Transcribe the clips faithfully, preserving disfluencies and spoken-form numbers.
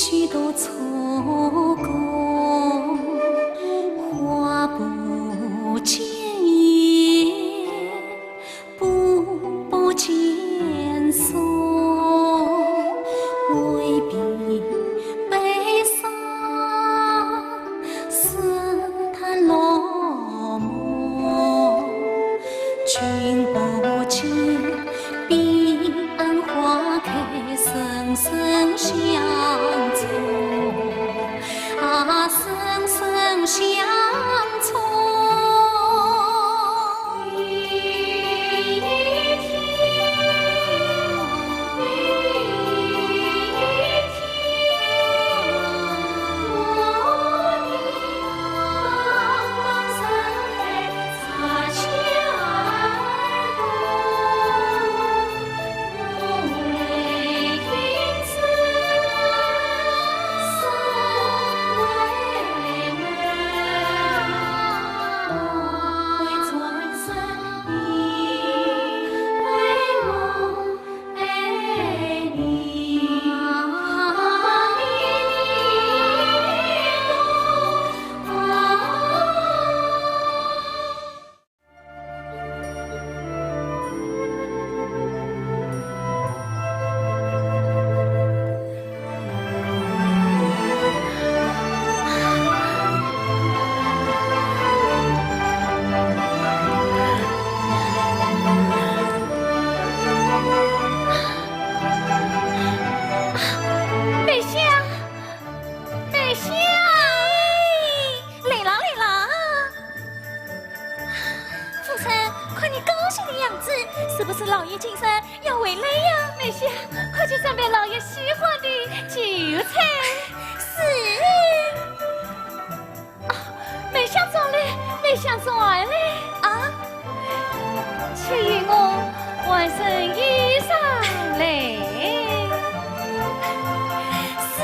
几多错过，花不见叶，不不见松，未必悲伤。 似叹落寞，君不见，彼岸花开，深深相错，啊，深深相错。梅香，梅香，来了，来了。夫人，看你高兴的样子，是不是老爷今日要回来呀？梅香，快去准备老爷喜欢的酒菜。是。啊，梅香转来，梅香转来。啊？且与我换身衣裳来。是。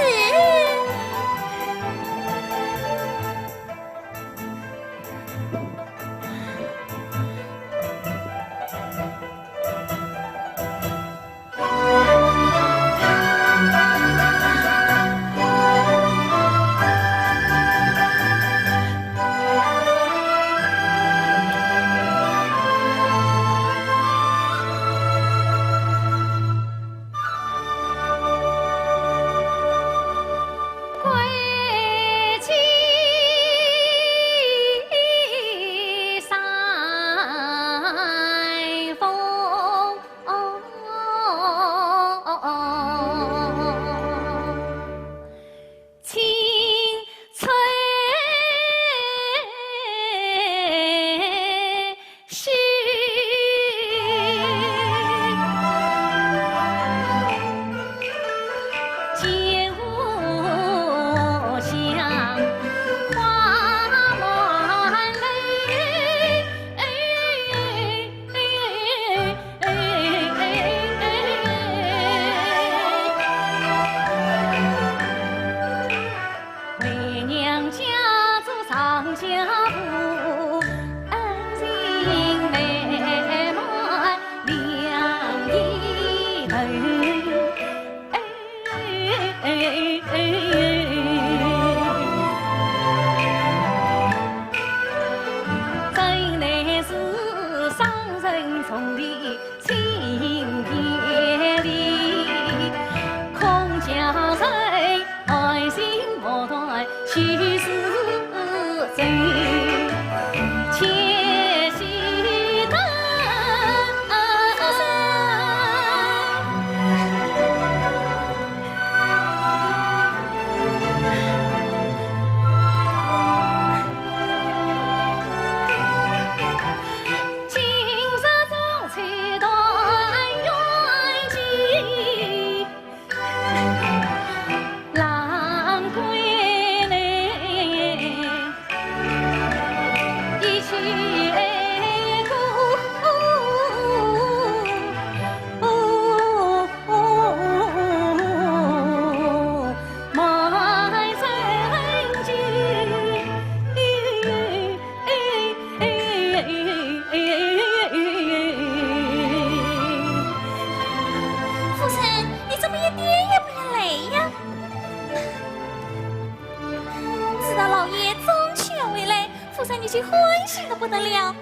就欢喜得不得了。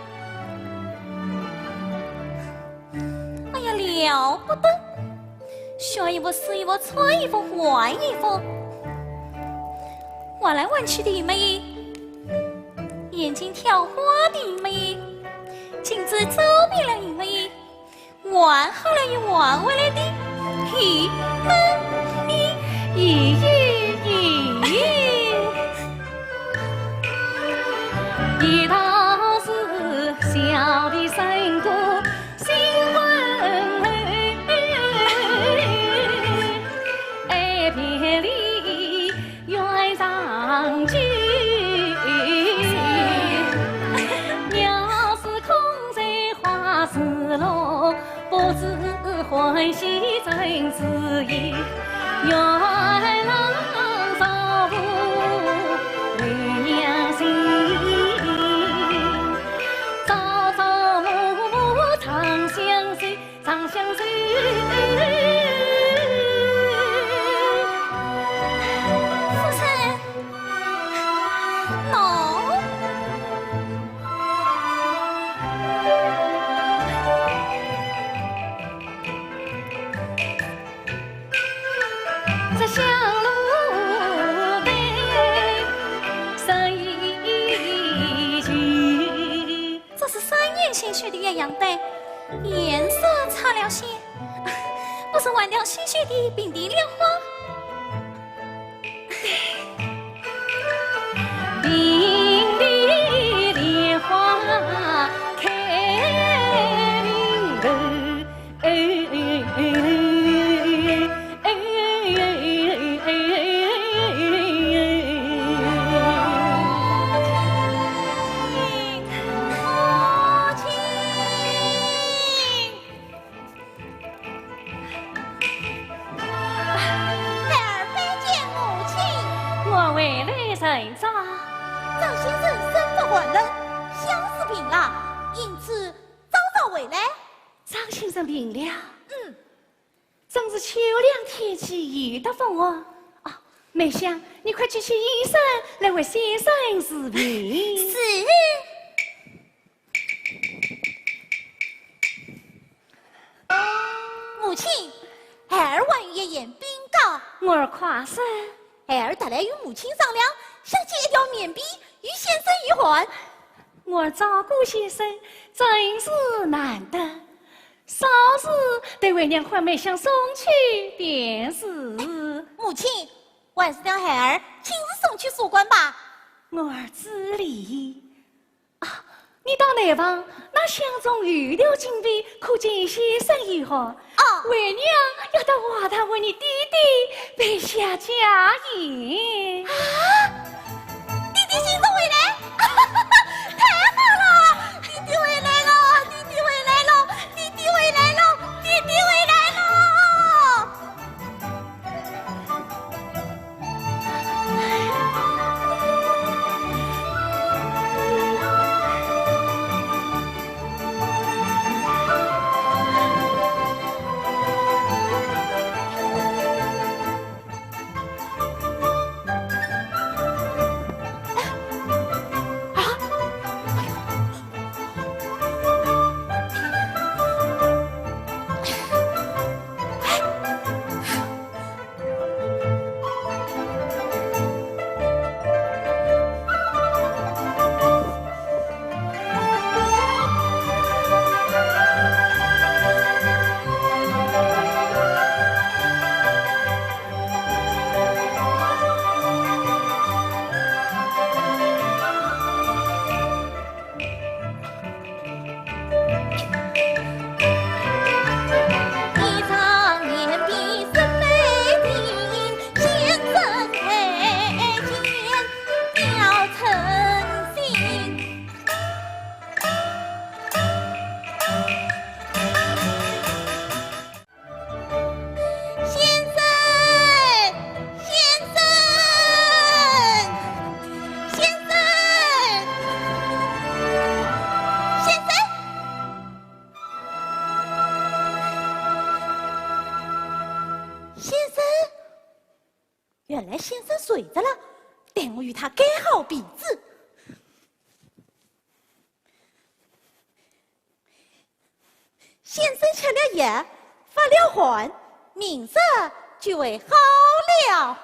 哎呀，了不得！选一幅是一幅，穿一幅换一幅，换来换去的没有，眼睛挑花的没有，镜子照遍了也没有。 换好了又换回来的，咦，咦，咦，咦，咦。一道是小的山歌，新婚爱别离 原上句。鸟是空在花树落，不知欢喜怎自言。原上作舞为娘心，朝朝暮暮长相随。 长相随。夫人，喏。这香炉杯，谁去？ 这是三年前绣的鸳鸯被，颜色差了些，不是换掉新绣的并蒂莲花。并蒂莲花开头。 孩儿拜见母亲。我回来甚早。张先生身不寒冷，相思病了，因此早早回来。张先生病了？嗯。 真是秋凉天气有得风哦。哦，梅香，你快去取衣裳来为先生治病。是。母亲，孩儿还有一言禀告。我儿快说。孩儿特来与母亲商量，想起一条棉被与先生一换。我儿照顾先生真是难得。 稍事待为娘唤梅香送去便是。母亲，还是让孩儿亲自送去书馆吧。我儿知礼。啊，你到内房拿箱中有条金被，可见先生有好。哦。为娘要到华堂为你爹爹备下佳宴。啊？ 爹爹先生回来，太好了！爹爹回来了！爹爹回来了！爹爹回来了！爹爹回来了！先生，先生，先生，先生，先生，原来先生睡着了，待我与他盖好被子。先生吃了药，发了汗，明日就会好了。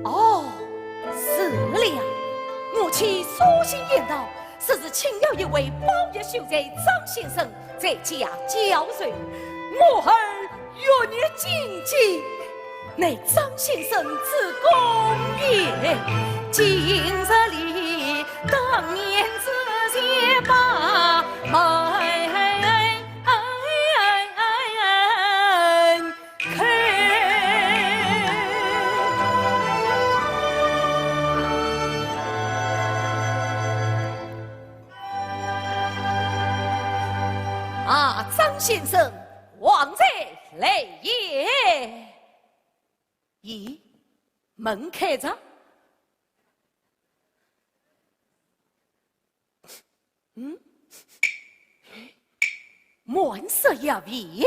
哦，是了，我去书信言道，说是请了一位包月秀才张先生在家教授，我儿月月精进，乃张先生之功也。今日里当面之前把门开。啊，张先生，王才来也。咦，门开着？ 嗯？满室一片。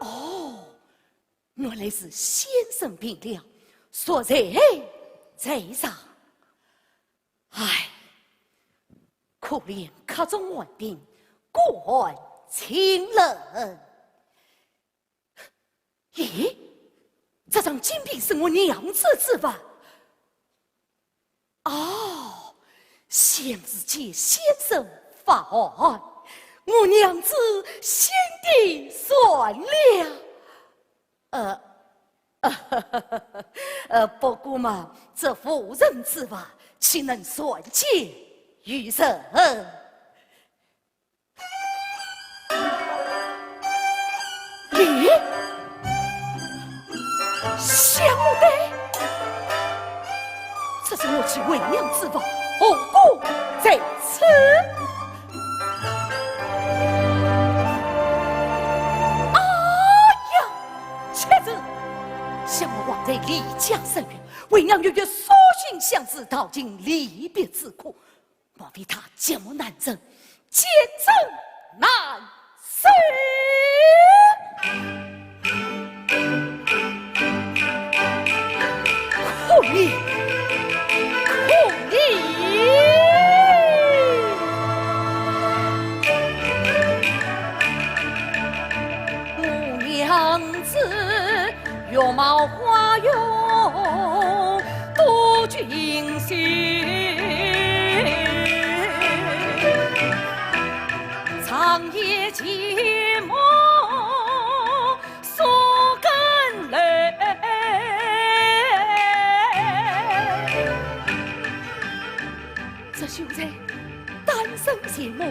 哦，原来是先生病了，宿在在上。唉，可怜客中寒病，孤寒清冷。 咦，这张金匾是我娘子之物。哦，想是见先生发汗，我娘子心底酸了。呃，呃，不过嘛，这妇人之物，岂能算见于人？ 咦，想不到，这是我去为娘之物，何故在此？哎呀，且住！想我王才离家甚远，为娘月月书信相思，道尽离别之苦。 莫非他寂寞难忍，见证难受？可疑，可疑！我娘子 容貌花容多俊秀，才长夜寂寞诉更楼。这秀才单生寂寞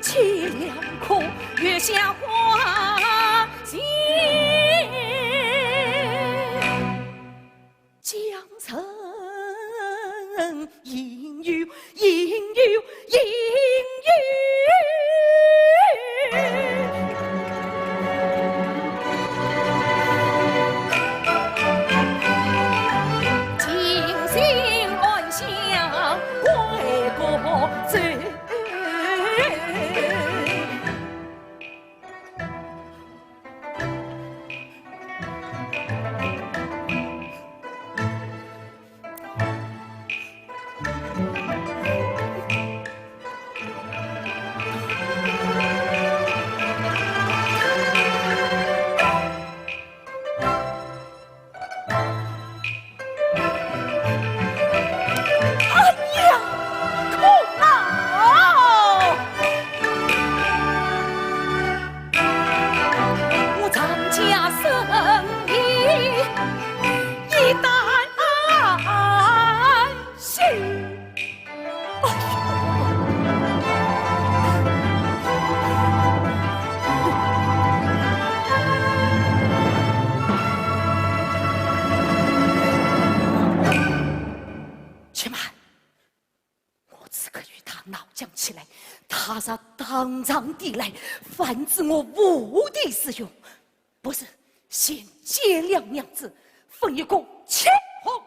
凄凉苦，月下花前将人 应有，应有，应有。静心安详归故居。 哎呀，苦恼！我张家生意一旦安心。 哎呀！且慢，我此刻与他闹僵起来，他若当场抵赖，反指我无地自容。 不如先见谅娘子，分一个青红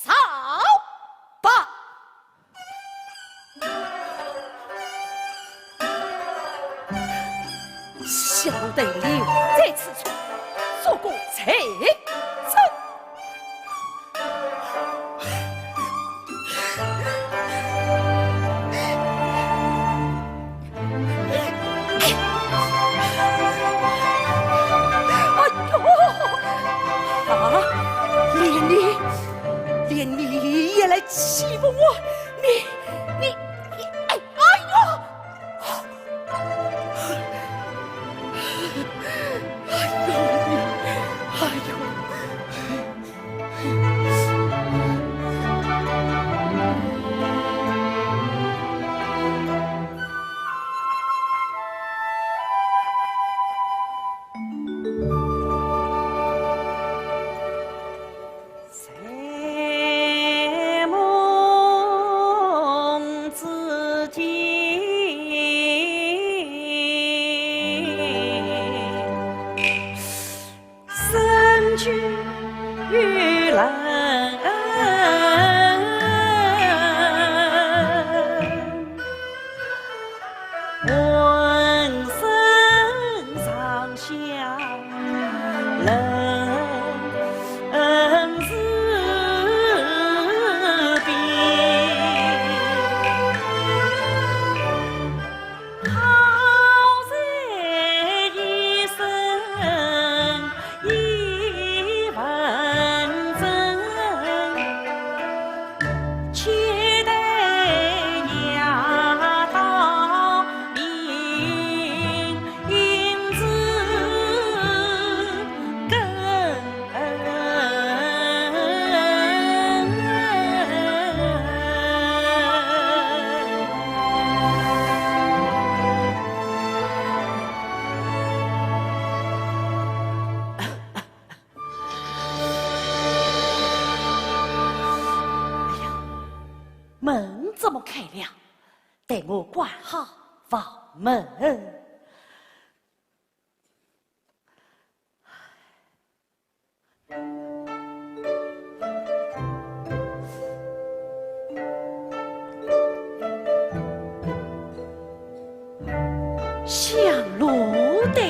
皂白。小的留在此处，做个罪证。 哎呦！啊，连你，连你也来欺负我，你，你，你，哎，哎呦！ 哎呦，哎呦！哎呀，门怎么开了？待我关好房门。 香炉的。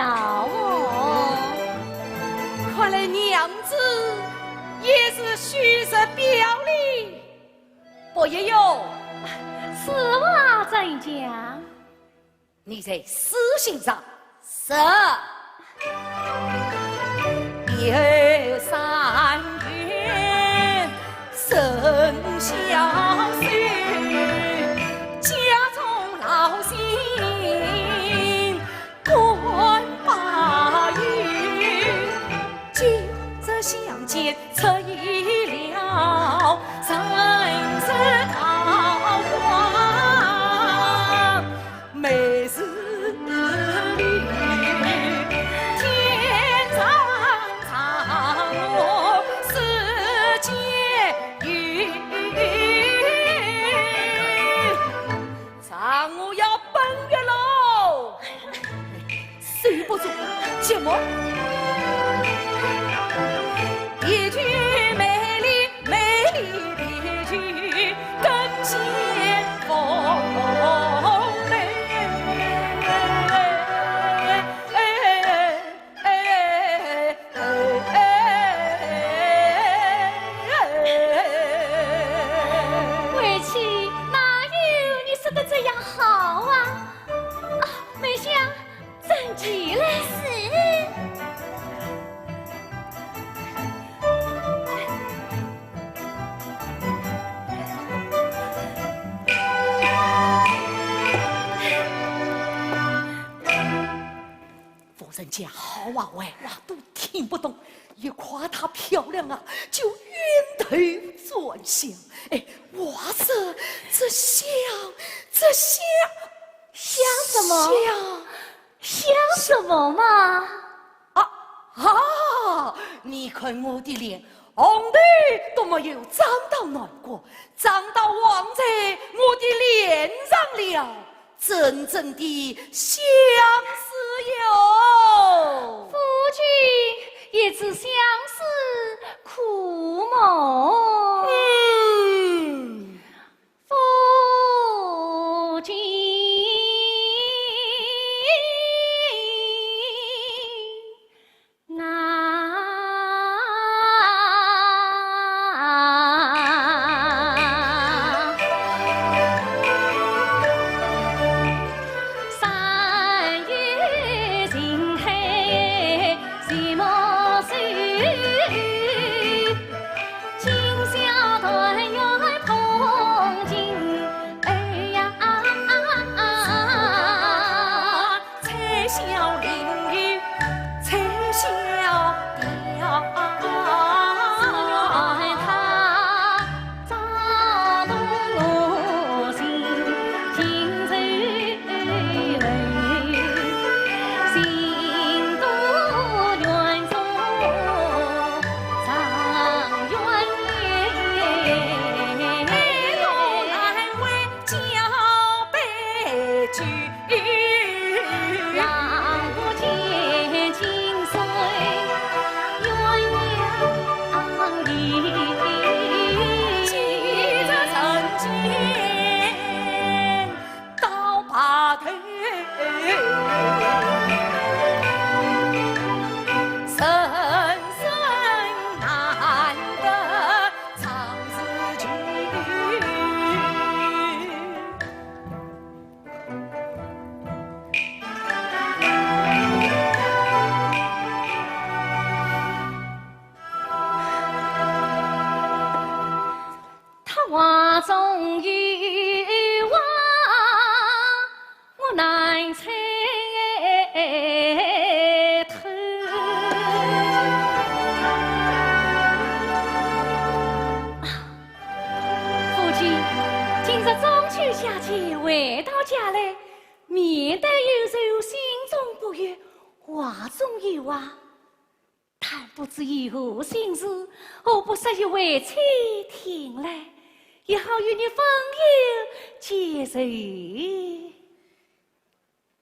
哦。看来娘子也是虚实表里，不也有？此话怎讲？你在书信上说。 丈母要奔月喽！受不住，寂寞。一句美丽，美丽的一句，更显风流。 为妻哪有你说的这样好啊？啊，梅香，站起来。是。 夫人家好话，外话都听不懂，一夸她漂亮啊，就晕头转向。哎，话说这像，这像，像什么？像，像什么嘛？啊，啊，你看我的脸，红的都没有长到南瓜，长到横在我的脸上了。 真正的相思哟。夫君一直相思苦么？嗯。夫君啊。夫君，今日中秋佳节回到家来，面带忧愁，心中不悦，话中有话，但不知有何心事，何不说与为妻听来，也好与你分忧解愁。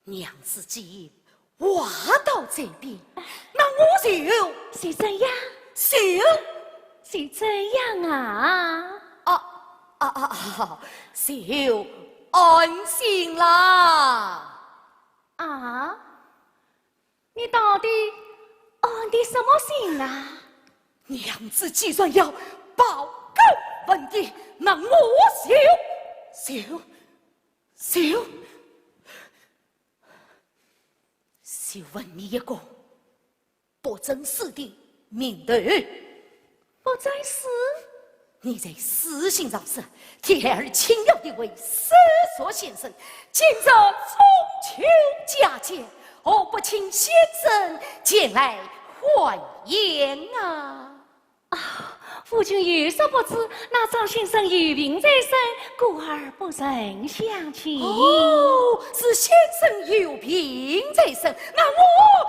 娘子既然话到这边，那我就……就怎样？就……就怎样啊？啊，啊，啊，啊，就安心啦。啊？你到底安的什么心啊？娘子既然要报根问底，那我就，就，就，就问你一个不争势的名头。不争势？你在私信上说，替孩儿请了一位私塾先生，今日中秋佳节，何不请先生前来欢宴啊？啊，夫君有所不知，那张先生有病在身，故而不曾相见。哦，是先生有病在身，那我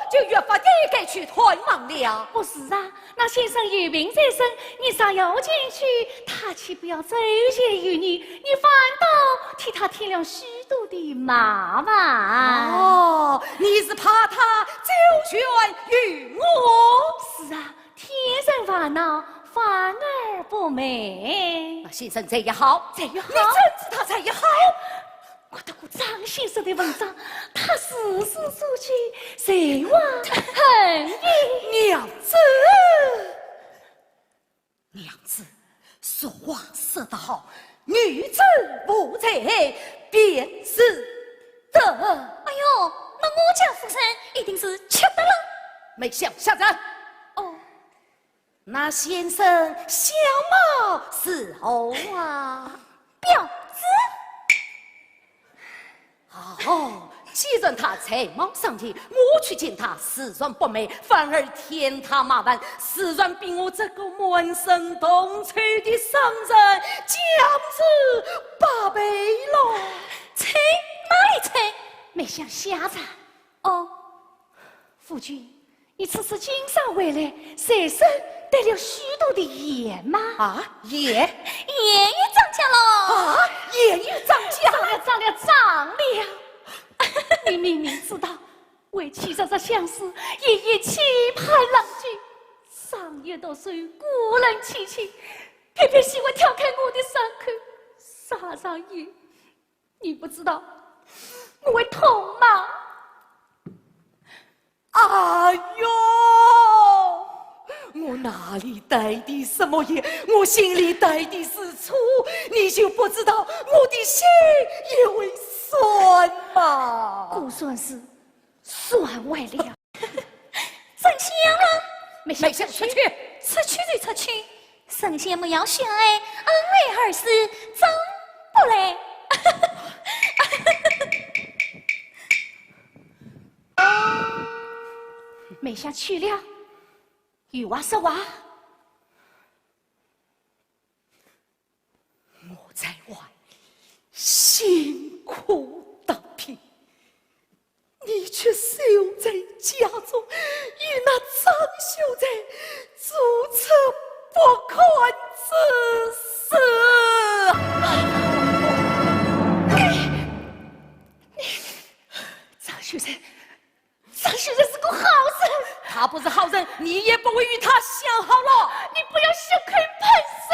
就越发的该去探望了。不是啊，那先生有病在身，你若要前去，他岂不要奏谢于你？你反倒替他添了许多的麻烦。哦，你是怕他周旋于我？是啊，添人烦恼，反而不美。那先生这也好，这也好。你怎知他这也好？我读过张先生的文章，他字字珠玑，才华横溢。娘子，娘子，俗话说得好，女子无才便是德。哎呦，那我家夫人一定是缺德了。梅香，下站。哦。那先生相貌如何啊？婊子。哦，既然他才貌双全，我去见他自然不美，反而添他麻烦，自然比我这个满身铜臭的商人强出百倍了。啐，哪里啐？梅香，下站。哦。 夫君，你此次经商回来，随身带了许多的盐吗？啊，盐？盐也涨价了。啊，盐也涨价？涨了，涨了，涨了！你明明知道，为妻日日相思，夜夜期盼郎君，长夜独守，孤冷凄清，偏偏喜欢挑开我的伤口，撒上盐。 你不知道我会痛吗？哎呦，我哪里带的什么盐？我心里带的是醋，你就不知道我的心也会酸吗？果然是酸坏了。 真香了。梅香，梅香，出去。出去就出去，神仙莫要相爱，恩爱二字真不来。梅香去了，有话说话。 我在外辛苦打拼，你却守在家中，与那张秀才做出不堪之事。张秀才， 张秀才是个好人。他不是好人，你也不会与他相好了。你不要血口喷人。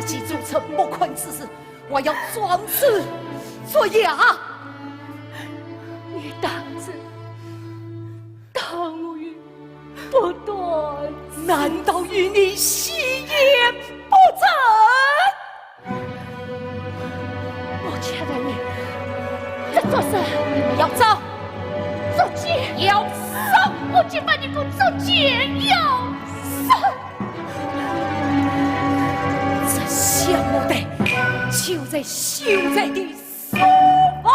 既做出不堪之事，我要斩之作佯。你当真当我有不端？难道与你戏言不成？我却问你，这做事你们要招，捉奸要赏。我就把你个捉奸要赏。这小坏蛋，就在秀才的书房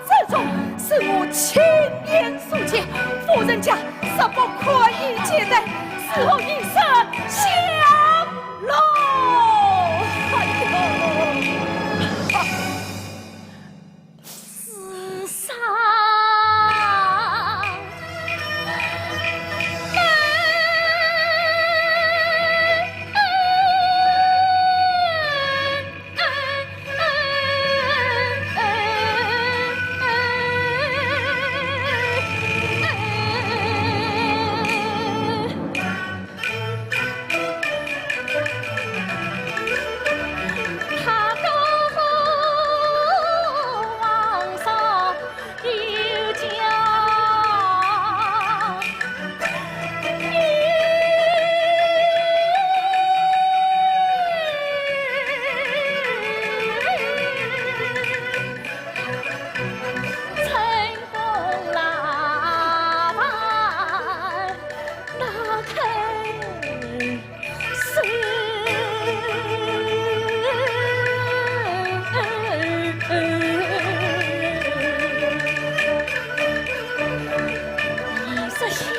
之中，是我亲眼所见，夫人家是不可以接待，伺候一声香。 喽，哎呦！世上哪里去？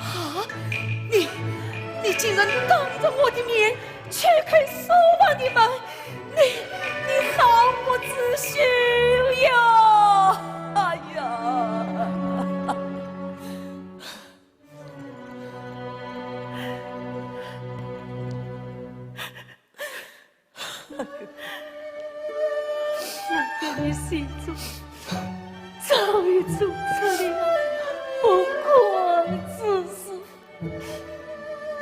啊，你，你竟然当着我的面去开书房的门，你，你好不知羞呀！哎呀！我在你心中早已做出了不光之事，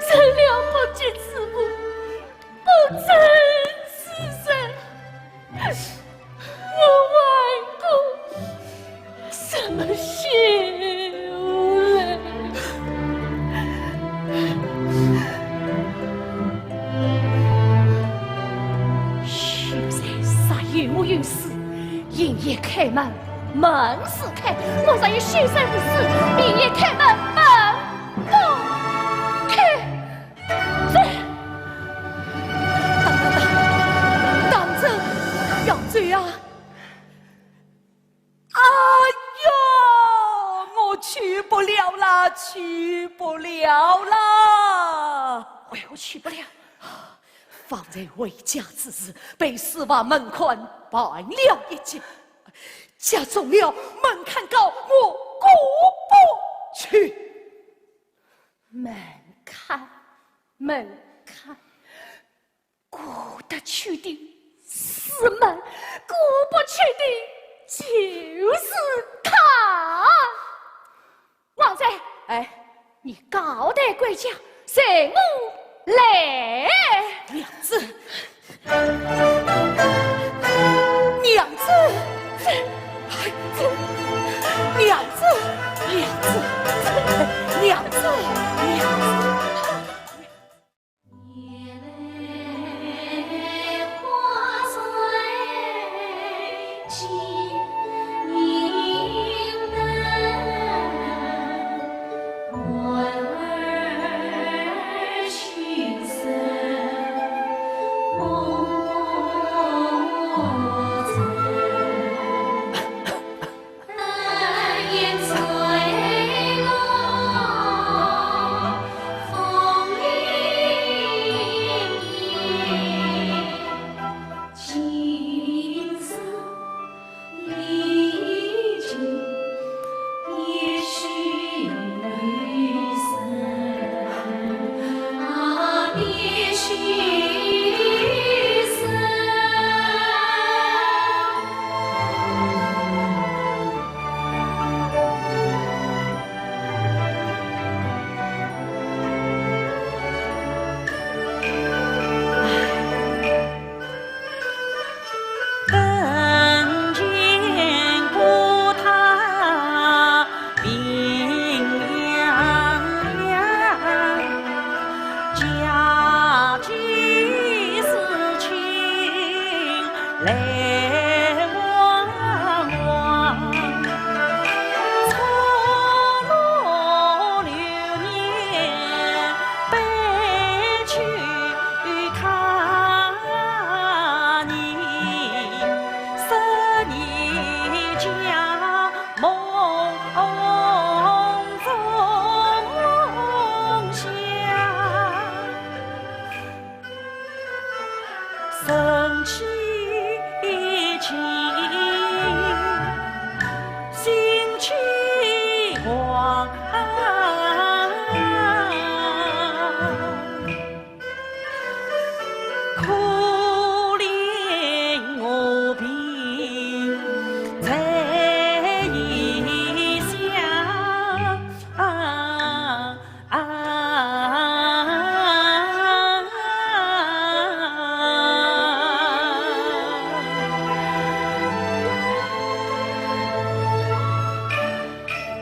成了不吉之物，不争之人。 我还顾什么羞嘞？秀才煞有我有事，营业开门，门自开。我若有秀才无事，营业开门，门不开。 当，当，当，当真要走啊？哎呀，我去不了啦，去不了啦！为何去不了？方才回家之时，被书房门看绊了一跤，脚中了门槛高，我过不去。 门槛，门槛，过得去的是门，过不去的就是坎。王才，哎，你告带归家，随我来。娘子， 娘子，娘子，娘子，娘子，娘子。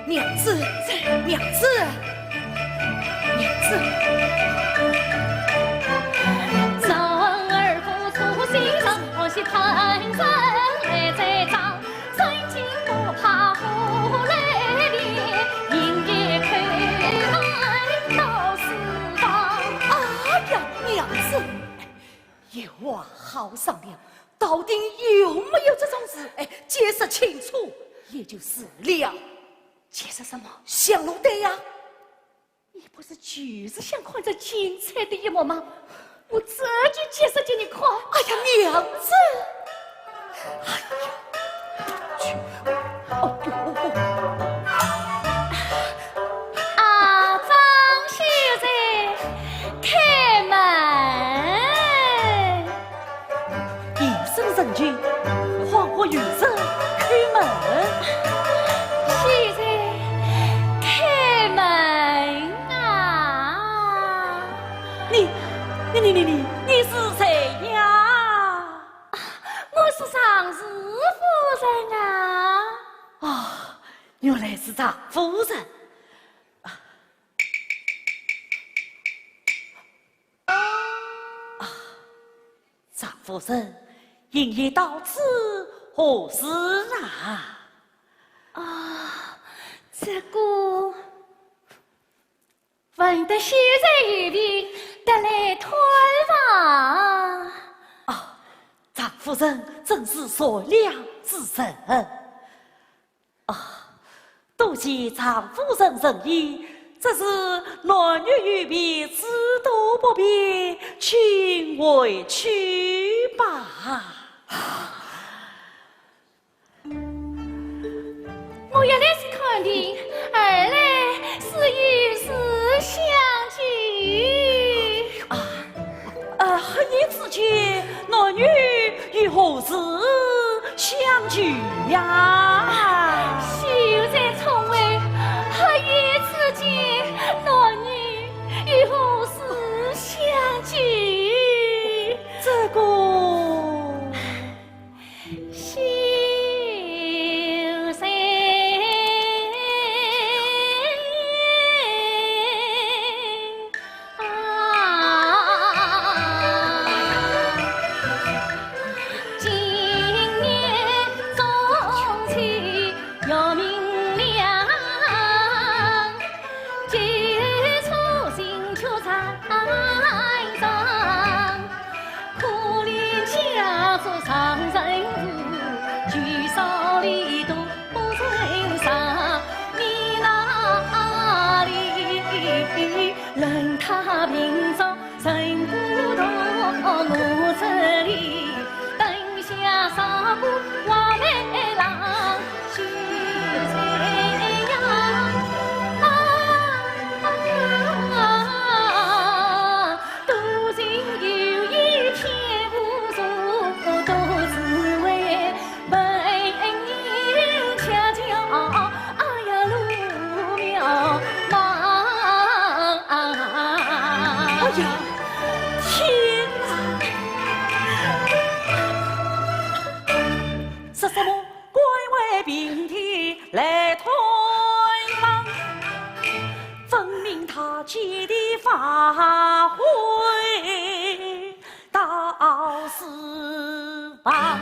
娘子，娘子，娘子。哎呀，娘子，有话好商量，到底有没有这种事？哎，解释清楚也就是了。解释什么？香炉对呀。 你不是就是想看这精彩的一幕吗？我这就解释给你看。哎呀，娘子！哎呀，去！哦哟！啊，张秀才，开门！ 夜深人静，花花有人叩门。秀才，开门啊！你，你，你，你，你，你是谁呀？我是常氏夫人啊。哦，原来是常夫人。 啊，常夫人，今夜到此何事啊？啊，这个，闻得秀才有病，特来探望。啊，常夫人真是善良之人。 啊，多谢常夫人仁义，只是男女有别，诸多不便，请回去吧。我一来是看病，二来是有事相求。啊， 啊，黑夜之间，男女有何事相求呀？秀才聪慧，黑夜之间，男女有何事相求？这个， 秀才啊，今年中秋月明亮，九月初新酒在场。 可怜家中常人无，聚少离多不成常。你那里论他平常，人不同我这里，灯下少不花美郎。 秀才呀，啊，啊，多情有意骗不着，多只为门前巧巧，哎呀，路渺茫。哎呀，天哪！说什么？ 官为平地来探望，分明他见的发挥到四方。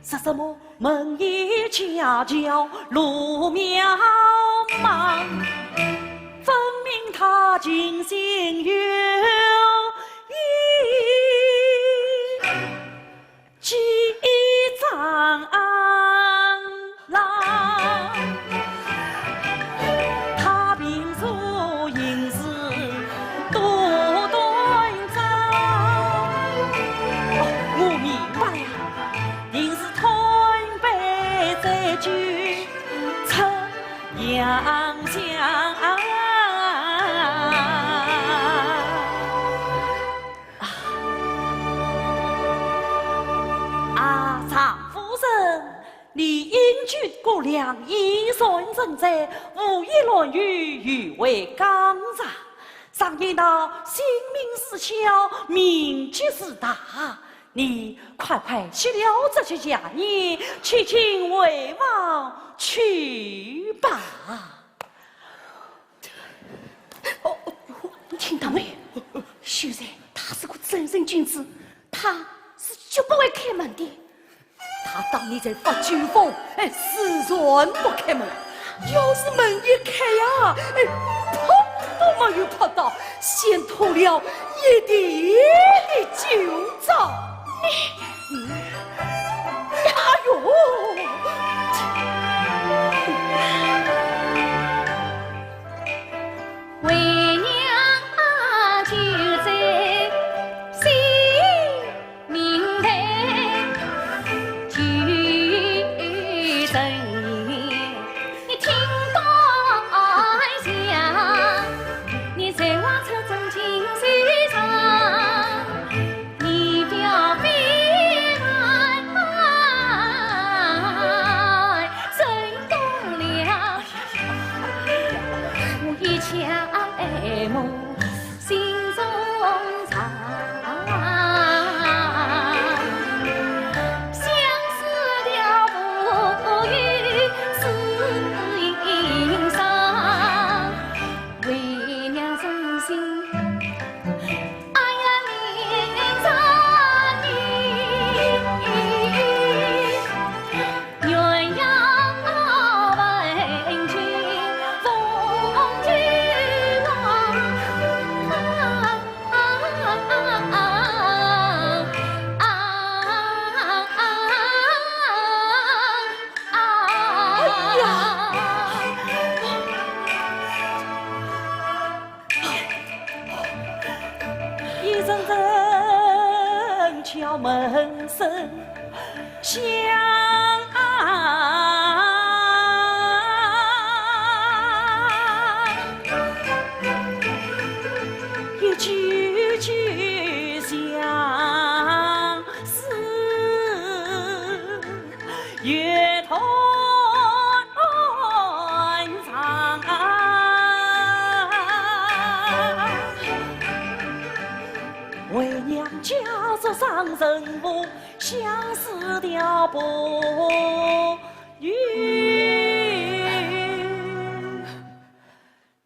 说什么门前巧巧路渺茫，分明他情心有意。 几丈郎。他平素行事多端庄。哦，我明白了。想想啊，啊，常夫人，你因居姑娘，衣衫整齐，无意乱语，语为刚才。常言道，性命事小，命局事大。 你快快歇了这些闲言，去请魏王去吧。哦，你听到没？秀才他是个正人君子，他是绝不会开门的。他当你在发酒疯，哎，自然不开门。要是门一开呀，哎，碰都没有碰到，先吐了 一地的酒糟。哎呦！为娘啊，就在心明白，就在 你听我讲，你在我车中情绪上，你表妹来成功了，我一腔爱慕 心中藏，相思调拨与诗吟唱，为娘真心，哎呀，念着你。 鸳鸯问君凤求凰。哎呀！ 一阵阵敲门声响，一句句相思。 月断肠。为娘家住上人府，相思调拨与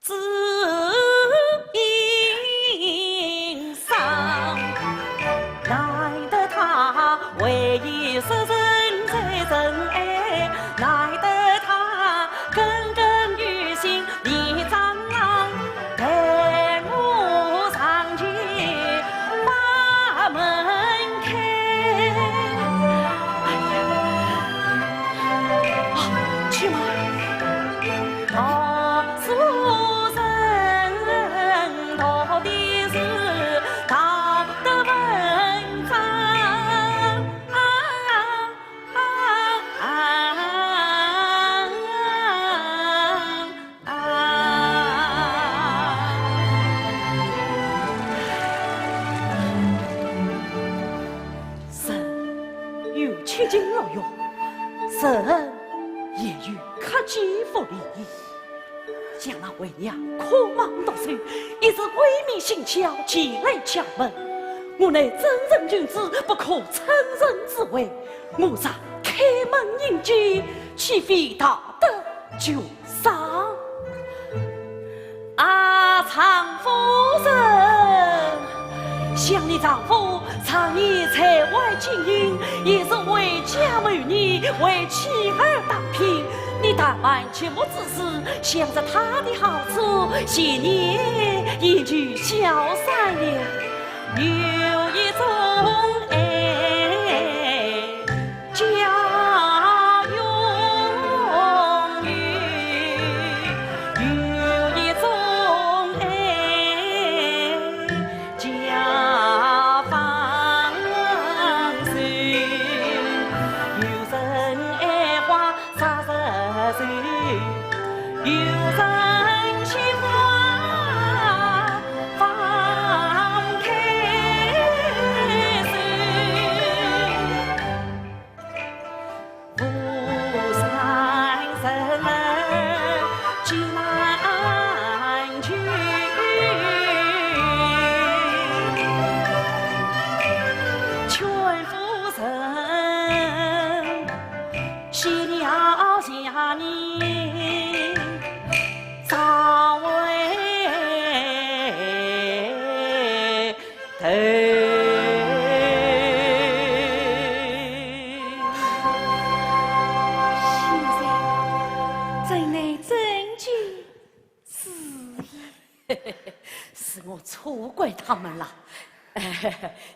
诗吟唱。难得她为伊失神在尘埃，难得她耿耿于心，你张郎陪我上前把门开。哎呀，啊，去嘛。 读书人读的是道德文章。人有七情六欲，人也有克己复礼。 想那为娘渴望读书，一时鬼迷心窍，前来敲门。我乃正人君子，不可趁人之危。我若开门迎接，岂非大得九伤？啊，常夫人，想你丈夫常年在外经营，也是为家谋逆，为妻儿打拼。你但凡 寂寞之时，想着他的好处，闲言也就消散了。有一种爱，叫永远；有一种爱，叫放手。有人爱花 扎着手，有人心花放开手，无人人难救。劝夫人 谢了谢你，稍回头。现在怎奈怎奈何是也？是我错怪他们了。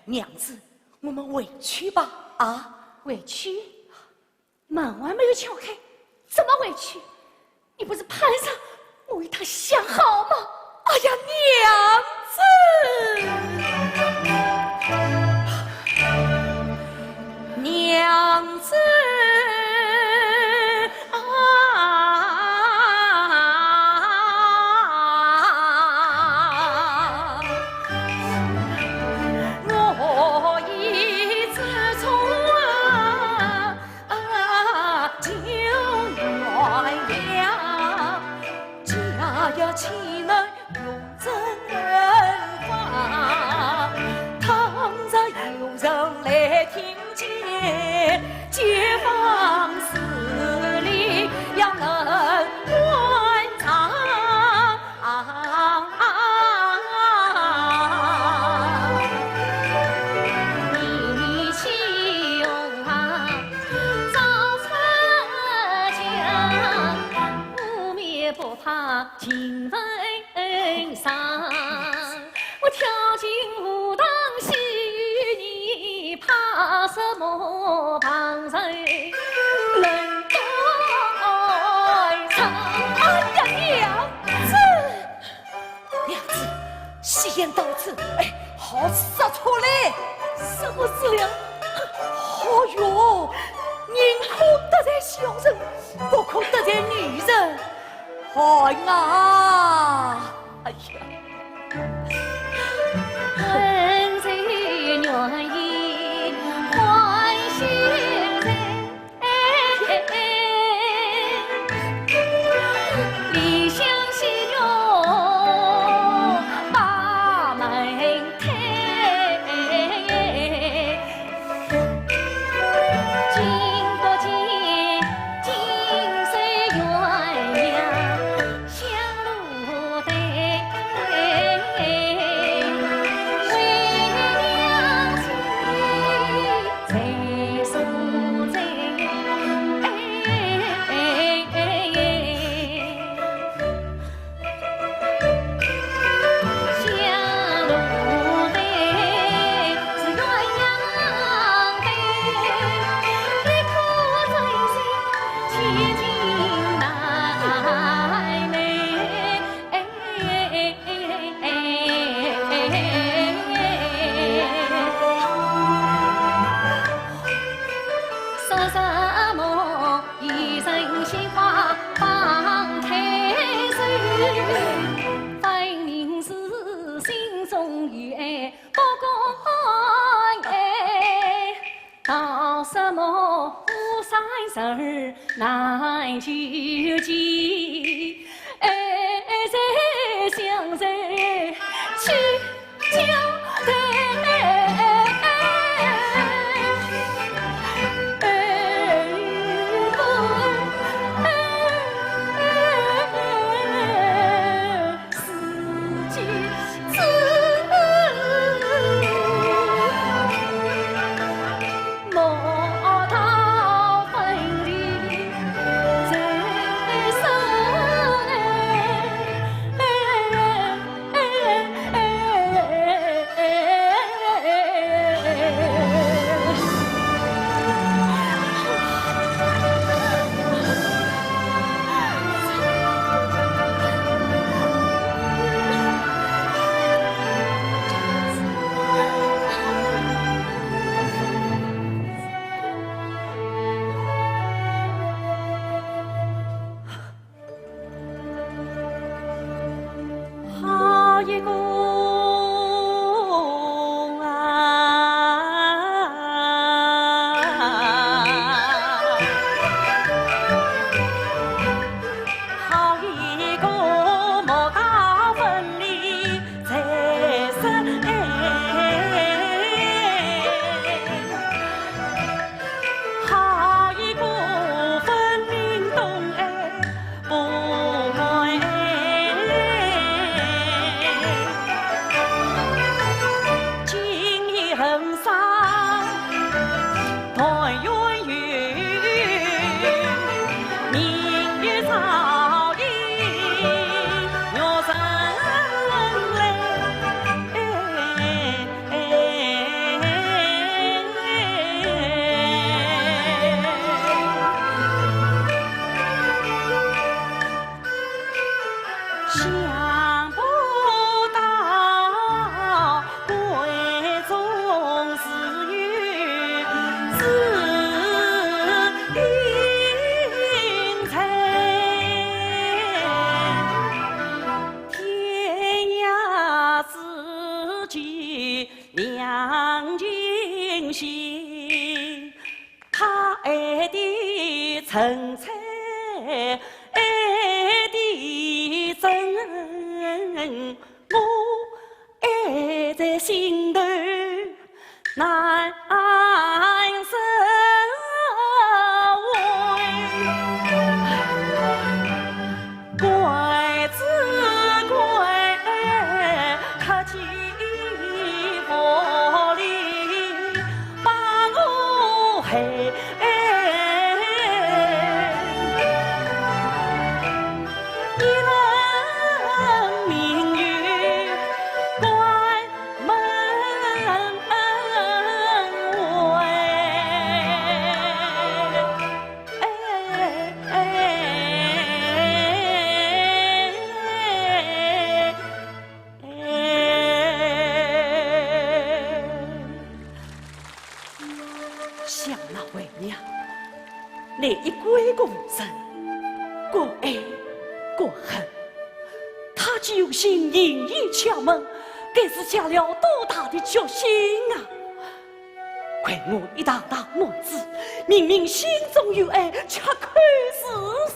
娘子，我们回去吧。啊？回去？ 门还没有敲开，怎么回去？你不是盼上我与他相好吗？哎呀，娘子，娘子啊！我已知错啊， 啊，就原谅，家有妻奴容怎忍放？倘若有人来听见，街坊四邻要冷暖场。 啊，你去用啊，早出家，污蔑不怕情分上。我跳进荷塘戏与你，怕什么旁人冷暖场？哎呀，娘子！ 娘子，戏演到此，哎，好杀出来！什么事了？哦哟，宁可得罪小人，不可得罪女人。哎呀，哎呀！恩仇怨言，欢喜人 离乡西园把门开，君不见，今是鸳鸯香炉对，为娘子 在苏州，哎，哎，哎，哎。香炉对，是鸳鸯对，你可真心千金难买。 说什么一人心花放开手，分明是心中有爱不敢言。 道什么巫山人儿难救急，爱在乡愁去交代。的存在的真，我爱在心头难收回。怪只怪客气无礼，把我害。 一人命运关门外。想那为娘，那一归故人，各爱各恨。她既有心，愿意敲门，该是下了多大的决心啊！亏我一堂堂男子，明明心中有爱，却口是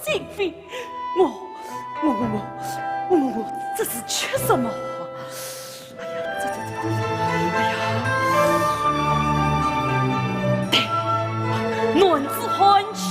心非。我，我，我，我，我，我，这是吃什么啊？ 哎呀，这，这，这，这，哎呀，对，男子汉气